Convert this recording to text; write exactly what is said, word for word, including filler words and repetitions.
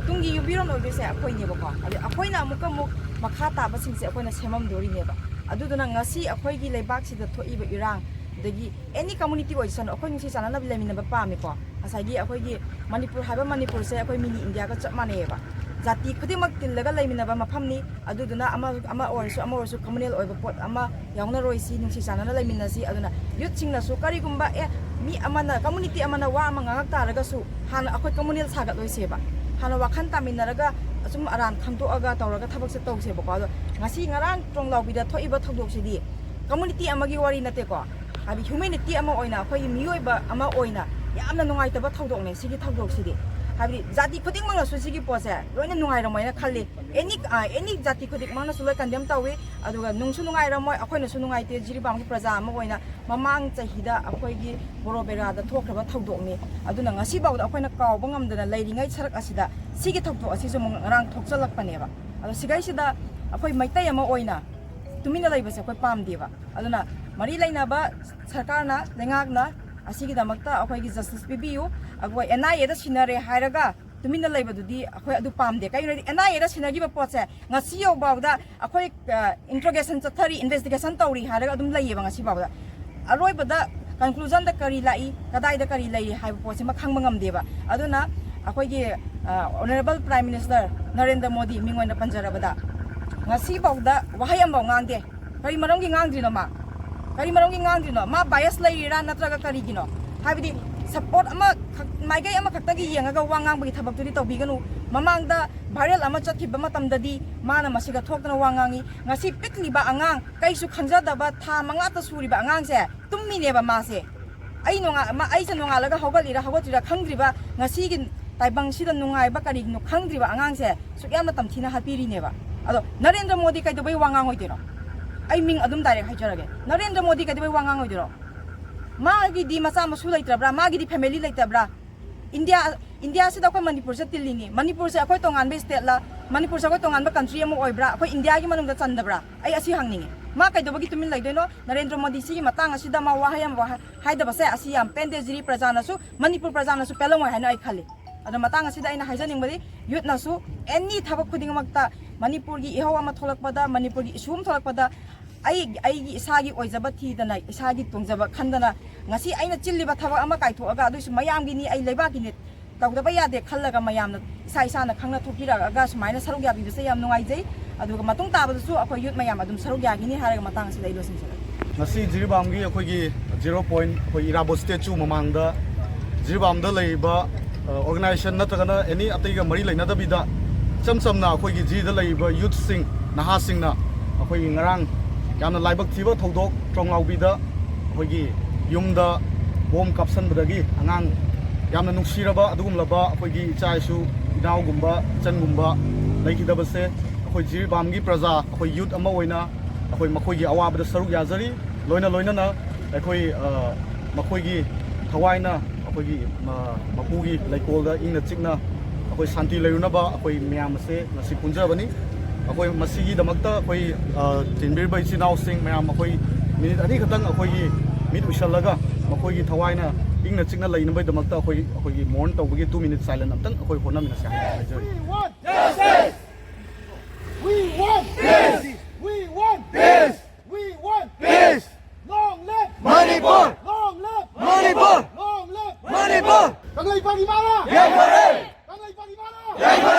ꯇꯨꯡꯒꯤ ꯌꯨꯝꯕꯤꯔꯣꯟ ꯑꯣꯏꯗꯣꯏꯁꯦ ꯑꯩꯈꯣꯏꯅꯦꯕꯀꯣ꯫ ꯑꯗꯩ ꯑꯩꯈꯣꯏꯅ ꯑꯃꯨꯛꯀ ꯑꯃꯨꯛ ꯃꯈꯥ ꯇꯥꯕꯁꯤꯡꯁꯦ ꯑꯩꯈꯣꯏꯅ ꯁꯦꯝꯃꯝꯗꯣꯔꯤꯅꯦꯕ꯫ ꯑꯗꯨꯗꯨꯅ ꯉꯁꯤ ꯑꯩꯈꯣꯏꯒꯤ ꯂꯩꯕꯥꯛꯁꯤꯗ ꯊꯣꯛꯏꯕ ꯏꯔꯥꯡ, ꯑꯗꯒꯤ ꯑꯦꯅꯤ ꯀꯝꯃꯨꯅꯤꯇꯤ ꯑꯣꯏꯁꯅꯨ, ꯑꯩꯈꯣꯏ ꯅꯨꯡꯁꯤ ꯆꯥꯟꯅꯅ ꯂꯩꯃꯤꯟꯅꯕ ꯄꯥꯝꯃꯤꯀꯣ꯫ ꯉꯁꯥꯏꯒꯤ ꯑꯩꯈꯣꯏꯒꯤ ꯃꯅꯤꯄꯨꯔ ꯍꯥꯏꯕ ꯃꯅꯤꯄꯨꯔꯁꯦ ꯑꯩꯈꯣꯏ ꯃꯤꯅꯤ ꯏꯟꯗꯤꯌꯥꯒ ꯆꯞ ꯃꯥꯟꯅꯩꯌꯦꯕ꯫ ꯖꯥꯇꯤ ꯈꯨꯗꯤꯡꯃꯛ ꯇꯤꯜꯂꯒ ꯂꯩꯃꯤꯟꯅꯕ ꯃꯐꯝꯅꯤ꯫ ꯑꯗꯨꯗꯨꯅ ꯑꯃ, ꯑꯃ ꯑꯣꯏꯔꯁꯨ, ꯑꯃ ꯑꯣꯏꯔꯁꯨ, ꯀꯝꯃꯨꯅꯦꯜ ꯑꯣꯏꯕ ꯄꯣꯠ ꯑꯃ ꯌꯥꯎꯅꯔꯣꯏꯁꯤ, ꯅꯨꯡꯁꯤ ꯆꯥꯟꯅꯅ ꯂꯩꯃꯤꯟꯅꯁꯤ꯫ ꯑꯗꯨꯅ ꯌꯨꯠꯁꯤꯡꯅꯁꯨ ꯀꯔꯤꯒꯨꯝꯕ, ꯑꯦ, ꯃꯤ ꯑꯃꯅ, ꯀꯝꯃꯨꯅꯤꯇꯤ ꯑꯃꯅ ꯋꯥ ꯑꯃ ꯉꯥꯡꯉꯛ ꯇꯥꯔꯒꯁꯨ ꯍꯥꯟꯅ ꯑꯩꯈꯣꯏ ꯀꯝꯃꯨꯅꯦꯜ ꯁꯥꯒꯠꯂꯣꯏꯁꯦꯕ꯫ ꯍꯥꯟꯅ ꯋꯥꯈꯜ ꯇꯥꯃꯤꯟꯅꯔꯒ ꯑꯆꯨꯝ ꯑꯔꯥꯟ ꯈꯪꯗꯣꯛꯑꯒ ꯇꯧꯔꯒ ꯊꯕꯛꯁꯦ ꯇꯧꯁꯦꯕꯀꯣ꯫ ꯑꯗꯣ ꯉꯁꯤ ꯉꯔꯥꯡ ꯇ꯭ꯔꯣꯡꯂꯥꯎꯕꯤꯗ ꯊꯣꯛꯏꯕ ꯊꯧꯗꯣꯛꯁꯤꯗꯤ ꯀꯝꯃꯨꯅꯤꯇꯤ ꯑꯃꯒꯤ ꯋꯥꯔꯤ ꯅꯠꯇꯦꯀꯣ꯫ ꯍꯥꯏꯗꯤ ꯍ꯭ꯌꯨꯃꯦꯅꯤꯇꯤ ꯑꯃ ꯑꯣꯏꯅ, ꯑꯩꯈꯣꯏꯒꯤ ꯃꯤꯑꯣꯏꯕ ꯑꯃ ꯑꯣꯏꯅ ꯌꯥꯝꯅ ꯅꯨꯡꯉꯥꯏꯇꯕ ꯊꯧꯗꯣꯛꯅꯦ ꯁꯤꯒꯤ ꯊꯧꯗꯣꯛꯁꯤꯗꯤ꯫ ꯍꯥꯏꯕꯗꯤ ꯖꯥꯇꯤ ꯈꯨꯗꯤꯡꯃꯛꯅꯁꯨ ꯁꯤꯒꯤ ꯄꯣꯠꯁꯦ ꯂꯣꯏꯅ ꯅꯨꯡꯉꯥꯏꯔꯝꯃꯣꯏꯅ ꯈꯜꯂꯤ꯫ ꯑꯦꯅꯤ, ꯑꯦꯅꯤ ꯖꯥꯇꯤ ꯈꯨꯗꯤꯡꯃꯛꯅꯁꯨ ꯂꯣꯏ ꯀꯟꯗꯦꯝ ꯇꯧꯏ꯫ ꯑꯗꯨꯒ ꯅꯨꯡꯁꯨ ꯅꯨꯡꯉꯥꯏꯔꯝꯃꯣꯏ, ꯑꯩꯈꯣꯏꯅꯁꯨ ꯅꯨꯡꯉꯥꯏꯇꯦ꯫ ꯖꯤꯔꯤꯕꯥꯝꯒꯤ ꯄ꯭ꯔꯖꯥ ꯑꯃ ꯑꯣꯏꯅ ꯃꯃꯥꯡ ꯆꯍꯤꯗ ꯑꯩꯈꯣꯏꯒꯤ ꯕꯣꯔꯣ ꯕꯦꯔꯥꯗ ꯊꯣꯛꯈ꯭ꯔꯕ ꯊꯧꯗꯣꯛꯅꯤ꯫ ꯑꯗꯨꯅ ꯉꯁꯤꯐꯥꯎꯗ ꯑꯩꯈꯣꯏꯅ ꯀꯥꯎꯕ ꯉꯝꯗꯅ ꯂꯩꯔꯤꯉꯩ ꯁꯔꯛ ꯑꯁꯤꯗ ꯁꯤꯒꯤ ꯊꯧꯗꯣꯛ ꯑꯁꯤꯁꯨ ꯑꯃꯨꯛ ꯉꯔꯥꯡ ꯊꯣꯛꯆꯜꯂꯛꯄꯅꯦꯕ꯫ ꯑꯗꯣ ꯁꯤꯒꯩꯁꯤꯗ ꯑꯩꯈꯣꯏ ꯃꯩꯇꯩ ꯑꯃ ꯑꯣꯏꯅ ꯇꯨꯃꯤꯟꯅ ꯂꯩꯕꯁꯦ ꯑꯩꯈꯣꯏ ꯄꯥꯝꯗꯦꯕ꯫ ꯑꯗꯨꯅ ꯃꯔꯤ ꯂꯩꯅꯕ ꯁꯔꯀꯥꯔꯅ, ꯂꯩꯉꯥꯛꯅ ꯑꯁꯤꯒꯤꯗꯃꯛꯇ ꯑꯩꯈꯣꯏꯒꯤ ꯖꯁꯇꯤꯁ ꯄꯤꯕꯤꯌꯨ꯫ ꯑꯩꯈꯣꯏ ꯑꯦꯟ ꯑꯥꯏ ꯑꯦꯗ ꯁꯤꯟꯅꯔꯦ ꯍꯥꯏꯔꯒ ꯇꯨꯃꯤꯟꯅ ꯂꯩꯕꯗꯨꯗꯤ ꯑꯩꯈꯣꯏ ꯑꯗꯨ ꯄꯥꯝꯗꯦ꯫ ꯀꯩꯒꯤꯅꯣ ꯍꯥꯏꯗꯤ ꯑꯦꯟ ꯑꯥꯏ ꯑꯦꯗ ꯁꯤꯟꯅꯈꯤꯕ ꯄꯣꯠꯁꯦ ꯉꯁꯤ ꯌꯧꯐꯥꯎꯗ ꯑꯩꯈꯣꯏ, ꯑ, ꯏꯟꯇ꯭ꯔꯣꯒꯦꯁꯟ ꯆꯠꯊꯔꯤ, ꯏꯟꯚꯦꯁꯇꯤꯒꯦꯁꯟ ꯇꯧꯔꯤ ꯍꯥꯏꯔꯒ ꯑꯗꯨꯝ ꯂꯩꯌꯦꯕ ꯉꯁꯤꯐꯥꯎꯗ꯫ ꯑꯔꯣꯏꯕꯗ ꯀꯟꯀ꯭ꯂꯨꯖꯟꯗ ꯀꯔꯤ ꯂꯥꯛꯏ, ꯀꯗꯥꯏꯗ ꯀꯔꯤ ꯂꯩꯔꯤ ꯍꯥꯏꯕ ꯄꯣꯠꯁꯤꯃ ꯈꯪꯕ ꯉꯝꯗꯦꯕ꯫ ꯑꯗꯨꯅ ꯑꯩꯈꯣꯏꯒꯤ, ꯑ, honourable prime minister Narendra Modi ꯃꯤꯡ ꯑꯣꯏꯅ ꯄꯟꯖꯔꯕꯗ ꯉꯁꯤꯐꯥꯎꯗ ꯋꯥꯍꯩ ꯑꯃꯐꯥꯎ ꯉꯥꯡꯗꯦ꯫ ꯀꯔꯤ ꯃꯔꯝꯒꯤ ꯉꯥꯡꯗ꯭ꯔꯤꯅꯣ ꯃꯥ? ꯀꯔꯤ ꯃꯔꯝꯒꯤ ꯉꯥꯡꯗ꯭ꯔꯤꯅꯣ? ꯃꯥ ꯕꯥꯏꯁ ꯂꯩꯔꯤꯔꯥ ꯅꯠꯇ꯭ꯔꯒ ꯀꯔꯤꯒꯤꯅꯣ? ꯍꯥꯏꯕꯗꯤ ꯁꯞꯄꯣꯔꯠ ꯑꯃꯈꯛ, ꯃꯥꯏꯀꯩ ꯑꯃꯈꯛꯇꯒꯤ ꯌꯦꯡꯉꯒ ꯋꯥ ꯉꯥꯡꯕꯒꯤ ꯊꯕꯛꯇꯨꯗꯤ ꯇꯧꯕꯤꯒꯅꯨ꯫ ꯃꯃꯥꯡꯗ ꯚꯥꯏꯔꯦꯜ ꯑꯃ ꯆꯠꯈꯤꯕ ꯃꯇꯝꯗꯗꯤ ꯃꯥꯅ ꯃꯁꯤꯒ ꯊꯣꯛꯇꯅ ꯋꯥ ꯉꯥꯡꯉꯤ꯫ ꯉꯁꯤ ꯄꯤꯛꯂꯤꯕ ꯑꯉꯥꯡ, ꯀꯩꯁꯨ ꯈꯪꯖꯗꯕ ꯊꯥ ꯃꯉꯥꯇ ꯁꯨꯔꯤꯕ ꯑꯉꯥꯡꯁꯦ ꯇꯨꯝꯃꯤꯅꯦꯕ ꯃꯥꯁꯦ꯫ ꯑꯩ ꯅꯣꯡꯉꯥ-, ꯃꯥ-, ꯑꯩꯁꯦ ꯅꯣꯡꯉꯥꯜꯂꯒ ꯍꯧꯒꯠꯂꯤꯔꯥ ꯍꯧꯒꯠꯇ꯭ꯔꯤꯔꯥ ꯈꯪꯗ꯭ꯔꯤꯕ, ꯉꯁꯤꯒꯤ ꯇꯥꯏꯕꯪꯁꯤꯗ ꯅꯨꯡꯉꯥꯏꯕ ꯀꯔꯤꯒꯤꯅꯣ ꯈꯪꯗ꯭ꯔꯤꯕ ꯑꯉꯥꯡꯁꯦ ꯁꯨꯛ ꯌꯥꯝꯅ ꯇꯝꯊꯤꯅ ꯍꯥꯠꯄꯤꯔꯤꯅꯦꯕ꯫ ꯑꯗꯣ ꯅꯔꯦꯟꯗ꯭ꯔ ꯃꯣꯗꯤ ꯀꯩꯗꯧꯕꯩ ꯋꯥ ꯉꯥꯡꯉꯣꯏꯗꯣꯏꯅꯣ? ꯑꯩ ꯃꯤꯡ ꯑꯗꯨꯝ ꯗꯥꯏꯔꯦꯛ ꯍꯥꯏꯖꯔꯒꯦ, ꯅꯔꯦꯟꯗ꯭ꯔ ꯃꯣꯗꯤ ꯀꯩꯗꯧꯕꯩ ꯋꯥ ꯉꯥꯡꯉꯣꯏꯗꯣꯏꯅꯣ? ꯃꯥꯒꯤꯗꯤ ꯃꯆꯥ ꯃꯁꯨ ꯂꯩꯇ꯭ꯔꯕ꯭ꯔꯥ? ꯃꯥꯒꯤꯗꯤ ꯐꯦꯃꯤꯂꯤ ꯂꯩꯇꯕ꯭ꯔꯥ? ꯏꯟꯗꯤꯌꯥ, ꯏꯟꯗꯤꯌꯥꯁꯤꯗ ꯑꯩꯈꯣꯏ ꯃꯅꯤꯄꯨꯔꯁꯦ ꯇꯤꯜꯂꯤꯅꯤ꯫ ꯃꯅꯤꯄꯨꯔꯁꯦ ꯑꯩꯈꯣꯏ ꯇꯣꯉꯥꯟꯕ ꯏꯁꯇꯦꯠꯂ? ꯃꯅꯤꯄꯨꯔꯁꯦ ꯑꯩꯈꯣꯏ ꯇꯣꯉꯥꯟꯕ ꯀꯟꯇ꯭ꯔꯤ ꯑꯃ ꯑꯣꯏꯕ꯭ꯔꯥ? ꯑꯩꯈꯣꯏ ꯏꯟꯗꯤꯌꯥꯒꯤ ꯃꯅꯨꯡꯗ ꯆꯟꯗꯕ꯭ꯔꯥ? ꯑꯩ ꯑꯁꯤ ꯍꯪꯅꯤꯡꯉꯤ꯫ ꯃꯥ ꯀꯩꯗꯧꯕꯒꯤ ꯇꯨꯃꯤꯟ ꯂꯩꯗꯣꯏꯅꯣ? ꯅꯔꯦꯟꯗ꯭ꯔ ꯃꯣꯗꯤ ꯁꯤꯒꯤ ꯃꯇꯥꯡ ꯑꯁꯤꯗ ꯃꯥ ꯋꯥꯍꯩ ꯑꯃ ꯋꯥꯍꯩ ꯍꯥꯏꯗꯕꯁꯦ ꯑꯁꯤ ꯌꯥꯝ ꯄꯦꯟꯗꯦ꯫ ꯖꯤꯔꯤ ꯄ꯭ꯔꯖꯥꯅꯁꯨ, ꯃꯅꯤꯄꯨꯔ ꯄ꯭ꯔꯖꯥꯅꯁꯨ ꯄꯦꯜꯂꯝꯃꯣꯏ ꯍꯥꯏꯅ ꯑꯩ ꯈꯜꯂꯤ꯫ ꯑꯗꯣ ꯃꯇꯥꯡ ꯑꯁꯤꯗ ꯑꯩꯅ ꯍꯥꯏꯖꯅꯤꯡꯕꯗꯤ, ꯌꯨꯠꯅꯁꯨ ꯑꯦꯅꯤ ꯊꯕꯛ ꯈꯨꯗꯤꯡꯃꯛꯇ, ꯃꯅꯤꯄꯨꯔꯒꯤ ꯏꯍꯧ ꯑꯃ ꯊꯣꯛꯂꯛꯄꯗ, ꯃꯅꯤꯄꯨꯔꯒꯤ ꯏꯁꯨ ꯑꯃ ꯊꯣꯛꯂꯛꯄꯗ, ꯑꯩ ꯑꯩꯒꯤ ꯏꯁꯥꯒꯤ ꯑꯣꯏꯖꯕ ꯊꯤꯗꯅ, ꯏꯁꯥꯒꯤ ꯇꯣꯡꯖꯕ ꯈꯟꯗꯅ, ꯉꯁꯤ ꯑꯩꯅ ꯆꯤꯜꯂꯤꯕ ꯊꯕꯛ ꯑꯃ ꯀꯥꯏꯊꯣꯛꯑꯒ, ꯑꯗꯨꯏꯁꯨ ꯃꯌꯥꯝꯒꯤꯅꯤ, ꯑꯩ ꯂꯩꯕꯥꯛꯀꯤꯅꯤ, ꯇꯧꯗꯕ ꯌꯥꯗꯦ ꯈꯜꯂꯒ ꯃꯌꯥꯝꯅ ꯏꯁꯥ ꯏꯁꯥꯅ ꯈꯪꯅ ꯊꯣꯛꯄꯤꯔꯛꯑꯒ ꯁꯨꯃꯥꯏꯅ ꯁꯔꯨꯛ ꯌꯥꯕꯤꯕꯁꯦ ꯌꯥꯝ ꯅꯨꯡꯉꯥꯏꯖꯩ꯫ ꯑꯗꯨꯒ ꯃꯇꯨꯡ ꯇꯥꯕꯗꯁꯨ ꯑꯩꯈꯣꯏ ꯌꯨꯠ ꯃꯌꯥꯝ ꯑꯗꯨꯝ ꯁꯔꯨꯛ ꯌꯥꯈꯤꯅꯤ ꯍꯥꯏꯔꯒ ꯃꯇꯥꯡ ꯑꯁꯤꯗ ꯑꯩ ꯂꯣꯏꯁꯤꯟꯖꯔꯒꯦ꯫ ꯉꯁꯤ ꯖꯤꯔꯤꯕꯥꯝꯒꯤ ꯑꯩꯈꯣꯏꯒꯤ ꯖꯤꯔꯣ ꯄꯣꯏꯟ, ꯑꯩꯈꯣꯏ ꯏꯔꯥꯕꯣꯠ ꯁ꯭ꯇꯦꯆꯨ ꯃꯃꯥꯡꯗ ꯖꯤꯔꯤꯕꯥꯝꯗ ꯂꯩꯔꯤꯕ, ꯑ, ꯑꯣꯔꯒꯅꯥꯏꯖꯦꯁꯟ ꯅꯠꯇ꯭ꯔꯒꯅ ꯑꯦꯅꯤ ꯑꯇꯩꯒ ꯃꯔꯤ ꯂꯩꯅꯗꯕꯤꯗ, ꯏꯆꯝ ꯆꯝꯅ ꯑꯩꯈꯣꯏꯒꯤ ꯖꯤꯗ ꯂꯩꯔꯤꯕ ꯌꯨꯠꯁꯤꯡ, ꯅꯍꯥꯁꯤꯡꯅ ꯑꯩꯈꯣꯏꯒꯤ ꯉꯔꯥꯡ ꯌꯥꯝꯅ ꯂꯥꯏꯕꯛ ꯊꯤꯕ ꯊꯧꯗꯣꯛ, ꯇ꯭ꯔꯣꯡꯂꯥꯎꯕꯤꯗ ꯑꯩꯈꯣꯏꯒꯤ ꯌꯨꯝꯗ ꯕꯣꯝ ꯀꯥꯞꯁꯟꯕꯗꯒꯤ ꯑꯉꯥꯡ ꯌꯥꯝꯅ ꯅꯨꯡꯁꯤꯔꯕ ꯑꯗꯨꯒꯨꯝꯂꯕ ꯑꯩꯈꯣꯏꯒꯤ ꯏꯆꯥ ꯏꯁꯨ, ꯏꯅꯥꯎꯒꯨꯝꯕ, ꯏꯆꯟꯒꯨꯝꯕ ꯂꯩꯈꯤꯗꯕꯁꯦ ꯑꯩꯈꯣꯏ ꯖꯤꯔꯤꯕꯥꯝꯒꯤ ꯄ꯭ꯔꯖꯥ, ꯑꯩꯈꯣꯏ ꯌꯨꯠ ꯑꯃ ꯑꯣꯏꯅ ꯑꯩꯈꯣꯏ ꯃꯈꯣꯏꯒꯤ ꯑꯋꯥꯕꯗ ꯁꯔꯨꯛ ꯌꯥꯖꯔꯤ꯫ ꯂꯣꯏꯅ ꯂꯣꯏꯅꯅ ꯑꯩꯈꯣꯏ, ꯑ, ꯃꯈꯣꯏꯒꯤ ꯊꯋꯥꯏꯅ ꯑꯩꯈꯣꯏꯒꯤ, ꯑ, ꯃꯄꯨꯒꯤ ꯂꯩꯀꯣꯜꯗ ꯏꯪꯅ ꯆꯤꯛꯅ ꯑꯩꯈꯣꯏ ꯁꯥꯟꯇꯤ ꯂꯩꯔꯨꯅꯕ ꯑꯩꯈꯣꯏ ꯃꯌꯥꯝ ꯑꯁꯦ ꯉꯁꯤ ꯄꯨꯟꯖꯕꯅꯤ꯫ ꯑꯩꯈꯣꯏ ꯃꯁꯤꯒꯤꯗꯃꯛꯇ ꯑꯩꯈꯣꯏ, ꯑ, ꯆꯦꯟꯕꯤꯔꯤꯕ ꯏꯆꯤꯜ ꯏꯅꯥꯎꯁꯤꯡ ꯃꯌꯥꯝ, ꯑꯩꯈꯣꯏ ꯃꯤꯅꯤꯠ ꯑꯅꯤꯈꯛꯇꯪ ꯑꯩꯈꯣꯏꯒꯤ ꯃꯤꯠ ꯎꯏꯁꯜꯂꯒ ꯃꯈꯣꯏꯒꯤ ꯊꯋꯥꯏꯅ ꯏꯪꯅ ꯆꯤꯛꯅ ꯂꯩꯅꯕꯒꯤꯗꯃꯛꯇ ꯑꯩꯈꯣꯏ, ꯑꯩꯈꯣꯏꯒꯤ mourn ꯇꯧꯕꯒꯤ two minute silent ꯑꯝꯇꯪ ꯑꯩꯈꯣꯏ ꯍꯣꯠꯅꯃꯤꯟꯅꯁꯤ ꯍꯥꯏꯅ ꯍꯥꯏꯖꯔꯤ꯫ We want justice! We want peace! We want peace! We want peace! Long live Manipur! Long live Manipur! Long live Manipur! Kangleipak ꯏꯃꯥꯅ! ꯌꯥꯏꯐꯔꯦ! ꯀꯪꯂꯩꯄꯥꯛ ꯏꯃꯥꯅ! ꯌꯥꯏꯐꯔꯦ!